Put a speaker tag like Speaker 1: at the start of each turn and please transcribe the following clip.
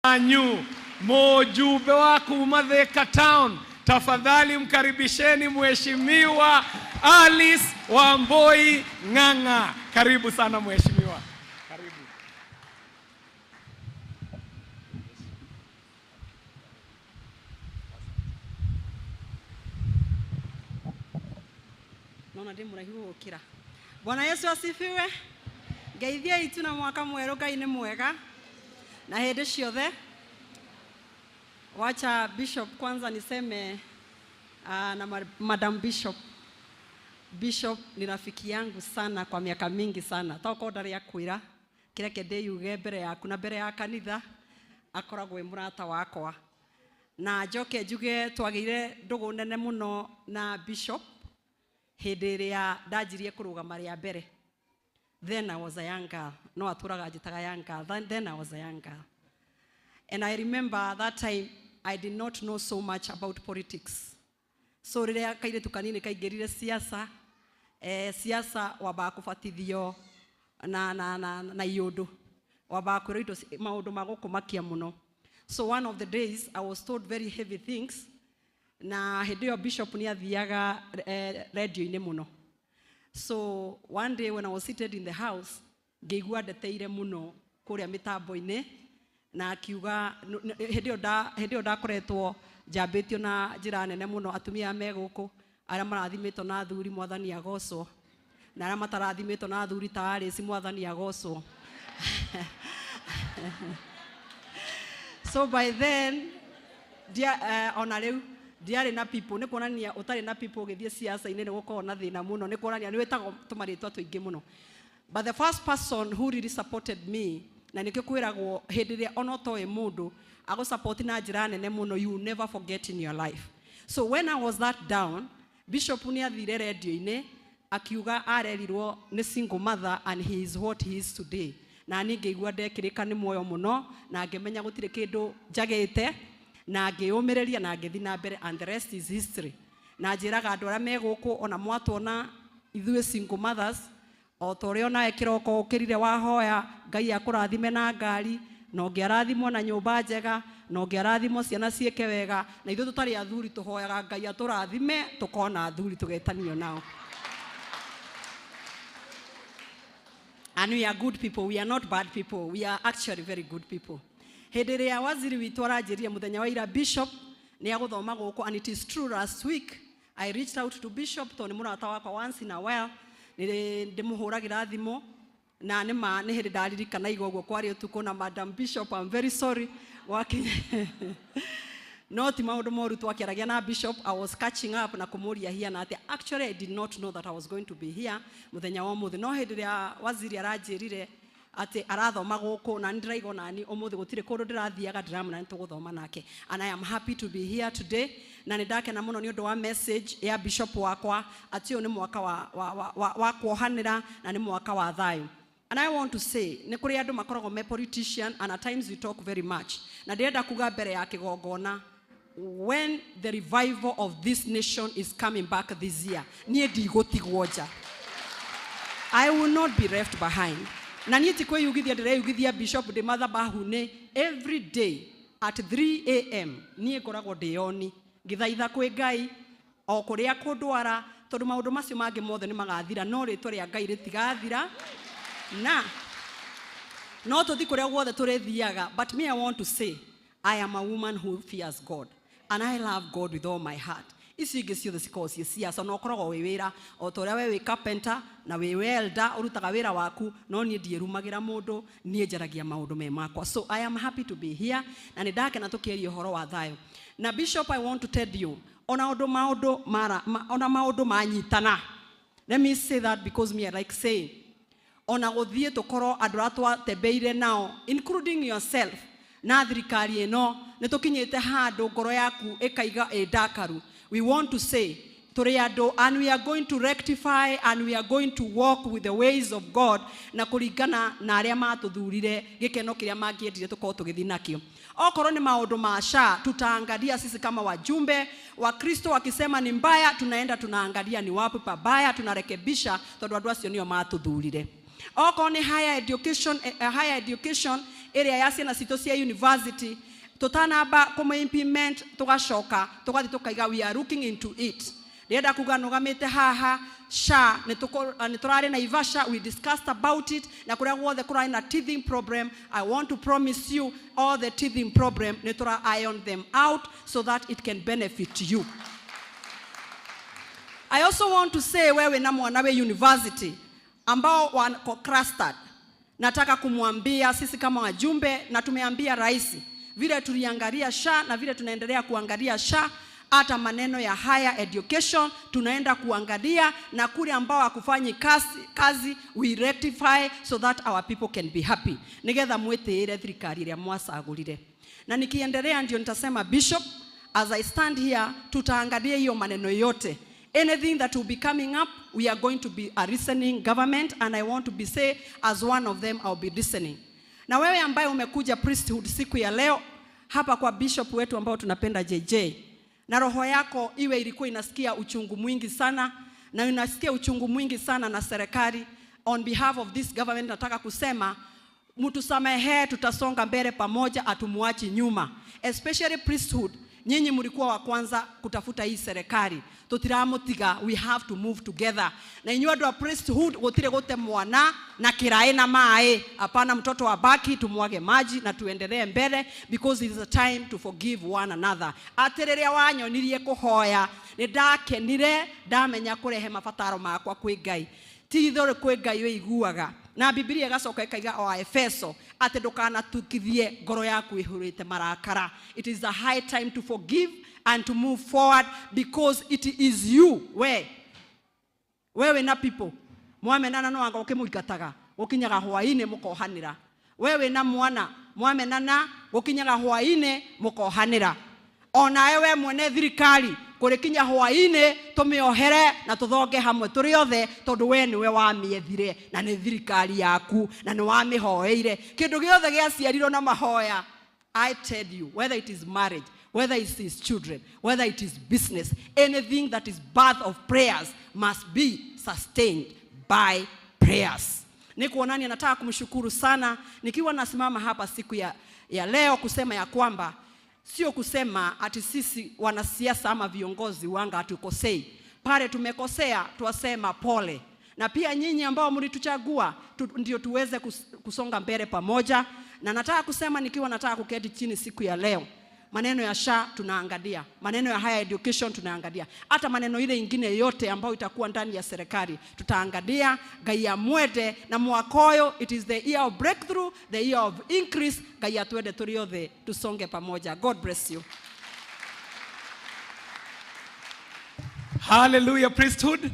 Speaker 1: Anyu mujumbe wa kuma Thika Town, tafadhali mkaribisheni Mheshimiwa Alice Wamboi Ng'ang'a. Karibu sana mheshimiwa, karibu.
Speaker 2: Nona ndi muraihu gukira. Bwana Yesu asifiwe. Ngeithia itu na mwaka mweru. Ngai nĩ mwega na hĩndĩ ciothe. Wacha Bishop kwanza niseme na Madam Bishop. Bishop ni rafiki yangu sana kwa miaka mingi sana. Tokorwo ndarĩ akwĩra, kĩreke ndĩyuge mbere yaku na mbere ya kanitha, akoragwo e mũrata wakwa. Na njoke njuge twagĩire ndũgũ nene mũno na Bishop hĩndĩ ĩrĩa ndanjirie kũrũgama rĩa mbere. Then I was a young girl. No atũraga njĩtaga young girl. Then I was a young girl. And I remember that time I did not know so much about politics. So rĩrĩa kairĩtu kanini kaingĩrire siasa, siasa wambaga kũbatithio na iũndũ. Wambaga kwĩrwo indo maũndũ ma gũkũmakia mũno. So one of the days I was told very heavy things, na hĩndĩ ĩyo Bishop nĩ athiaga radio-inĩ mũno. So one day when I was seated in the house, ngĩigua ndeteire mũno kũrĩa mĩtambo-inĩ, na akiuga hĩndĩ ĩyo ndakoretwo njambĩtio na njĩra nene mũno. Atumia me gũkũ arĩa marathimĩtwo na athuri, Mwathani agocwo, na arĩa matarathimĩtwo na athuri ta Alice, Mwathani agocwo. So by then ndia, ona rĩu ndiarĩ na people. Nĩ kuonania ũtarĩ na people ũgĩthiĩ siasa-inĩ nĩ gũkorwo na thĩna mũno, nĩ kuonania nĩ wĩtagwo tũmarĩtwa tũingĩ mũno. But the first person who really supported me, na nĩkĩo kwĩragwo hĩndĩ ĩrĩa ona ũtoĩ mũndũ agũsupport na njĩra nene mũno, you will never forget in your life. So when I was that down, Bishop nĩ athire radio-inĩ akiuga arerirwo nĩ single mother and he is what he is today. Na niĩ ngĩigua ndekĩrĩka nĩ muoyo mũno, na ngĩmenya gũtirĩ kĩndũ njagĩte, na ngĩyũmĩrĩria na ngĩthiĩ na mbere, and the rest is history. Na njĩraga andũ arĩa me gũkũ, ona mwatuona ithuĩ single mothers, o ta ũrĩa onawe kĩroko ũkĩrire wahoya Ngai akũrathime na ngari, na ũngĩ arathimwo na nyũmba njega, na ũngĩ arathimwo ciana ciĩke wega, na ithuĩ tũtarĩ athuri tũhoyaga Ngai atũrathime tũkona athuri tũgetanio nao. And we are good people. We are not bad people. We are actually very good people. Hĩndĩ ĩrĩa waziri witũ aranjĩrire mũthenya wa ira Bishop nĩ agũthoma gũkũ, and it is true, last week I reached out to Bishop tondũ nĩ mũrata wakwa. Once in a while nĩ ndĩmũhũragĩra thimũ, na nĩ ma nĩ hĩndĩ ndaririkana igua ũguo kwarĩ ũtukũ. Na Madam Bishop, I'm very sorry gwakinya, no ti maũndũ moru twakĩaragia na Bishop. I was catching up na kũmũria hiana atĩa. Actually, I did not know that I was going to be here mũthenya wa ũmũthĩ, no hĩndĩ ĩrĩa waziri aranjĩrire atĩ arathoma gũkũ, na nĩ ndĩraigua nani ũmũthĩ gũtirĩ kũndũ ndĩrathiaga, ndĩramũna nĩ tũgũthoma nake. And I am happy to be here today, na nĩ ndakena mũno nĩ ũndũ wa message ya Bishop wakwa atĩ ũyũ nĩ mwaka wa kuohanĩra na nĩ mwaka wa thayũ. And I want to say, nĩ kũrĩ andũ makoragwo me politician, and at times we talk very much. Na ndĩrenda kuga mbere ya kĩgongona, when the revival of this nation is coming back this year, niĩ ndigũtigwo nja. I will not be left behind. Na niĩ ti kwĩyugithia ndĩreyugithia Bishop ndĩ mathabahu-inĩ every day at 3 a.m. Niĩ ngoragwo ndĩyoni ngĩthaitha kwĩ Ngai o kũrĩa kũndwara, tondũ maũndũ macio mangĩ mothe nĩ magathira, no rĩtwa rĩa Ngai rĩtigathira, na no tũthi kũrĩa guothe tũrĩthiaga. But me, I want to say I am a woman who fears God and I love God with all my heart. Icio ingĩ ciothe cikoragwo ciĩ ciaca, na ũkoragwo wĩ wĩra o ta ũrĩa we wĩ carpenter na wĩ welder ũrutaga wĩra waku, no niĩ ndiĩrumagĩra mũndũ, niĩ njaragia maũndũ me makwa. So I am happy to be here, na nĩ ndakena tũkĩaria ũhoro wa thayũ. Na Bishop, I want to tell you, ona ũndũ maũndũ mara ma, ona maũndũ manyitana, let me say that because me, I like saying, ona gũthiĩ tũkorwo andũ arĩa twatembeire nao, including yourself, na thirikari ĩno nĩ tũkinyĩte handũ ngoro yaku ĩkaiga ĩ ndakaru, we want to say tũrĩ andũ, and we are going to rectify and we are going to walk with the ways of God na kũringana na arĩa matũthurire gĩkeno kĩrĩa mangĩendire tũkorwo tũgĩthiĩ nakĩo. Okorwo nĩ maũndũ ma SHA, tutaangalia sisi kama wajumbe wa Kristo. Wakisema ni mbaya, tunaenda tunaangalia ni wapi pabaya, tunarekebisha, tondũ andũ acio nĩo matũthurire. Okorwo nĩ higher education, higher education Ĩrĩa ya ciana citũ cia university tũtanamba kũmĩ implement, tũgacoka tũgathiĩ tũkaiga we are looking into it. Ndĩrenda kuga nũgamĩte haha SHA nĩ tũrarĩ Naivasha, we discussed about it, na kũrĩa guothe kũrarĩ na teething problem, I want to promise you all the teething problem nĩ tũra iron them out so that it can benefit you. I also want to say, wewe na mwana we university ambao wako clustered, nataka kumwambia sisi kama wajumbe na tumeambia rais vile tuliangalia SHA na vile tunaendelea kuangalia SHA, hata maneno ya higher education tunaenda kuangalia, na kule ambao hakufanyi kazi we rectify so that our people can be happy, nigetha mwĩtĩĩre thirikari ĩrĩa mwacagũrire. Na nikiendelea ndio nitasema, Bishop, as I stand here, tutaangalia hiyo maneno yote. Anything that will be coming up, we are going to be a listening government, and I want to be say as one of them, I'll be listening. Na wewe ambaye umekuja priesthood siku ya leo hapa kwa bishop wetu ambao tunapenda JJ, na roho yako iwe ilikuwa inasikia uchungu mwingi sana na inasikia uchungu mwingi sana na serikali, on behalf of this government nataka kusema mtusamehe, tutasonga mbele pamoja, atumuachi nyuma. Especially priesthood, nyinyi mlikuwa wa kwanza kutafuta hii serikali, tutiramutiga, we have to move together. Na inyuĩ andũ a priesthood, gutire gute mwana na kiraĩ na maĩ, hapana. Mtoto abaki tumwage maji na tuendelee mbele, because it is a time to forgive one another. Atĩ rĩrĩa wanyonirie kũhoya nĩ ndakenire, ndamenya kũrehe mabataro makwa kwĩ Ngai, ti itherũ kwĩ Ngai wĩiguaga. Na Bibilia ĩgacoka ĩkaiga o Efeso atĩ ndũkanatukithie ngoro yaku ĩhũrĩte marakara. It is a high time to forgive and to move forward, because it is you we wewe na people mwamenana no anga ũkĩmũingataga, gũkinyaga hwaĩ-inĩ mũkohanĩra. Wewe na mwana mwamenana, gũkinyaga hwaĩ-inĩ mũkohanĩra. Onawe we mwene thirikari, kũrĩkinya hwaĩ-inĩ tũmĩohere na tũthonge hamwe tũrĩ othe, tondũ we nĩwe wamĩethire na nĩ thirikari yaku na nĩ wamĩhoeire. Kĩndũ gĩothe gĩaciarirwo na mahoya, I tell you, whether it is marriage, whether it is children, whether it is business, anything that is birth of prayers must be sustained by prayers. Ni kuonania nataka kumshukuru sana nikiwa nasimama hapa siku ya leo kusema ya kwamba sio kusema ati sisi wanasiasa ama viongozi wanga hatukosei. Pale tumekosea twasema pole, na pia nyinyi ambao mlituchagua ndio tuweze kusonga mbele pamoja. Na nataka kusema nikiwa nataka kuketi chini siku ya leo, maneno ya SHA tunaangalia, maneno ya higher education tunaangalia, hata maneno ile ingine yote ambayo itakuwa ndani ya serikali tutaangalia. Ngai amwende na mwakoyo, it is the year of breakthrough, the year of increase. Ngai atwende tũrĩ othe tusonge pamoja. God bless you.
Speaker 1: Hallelujah, priesthood.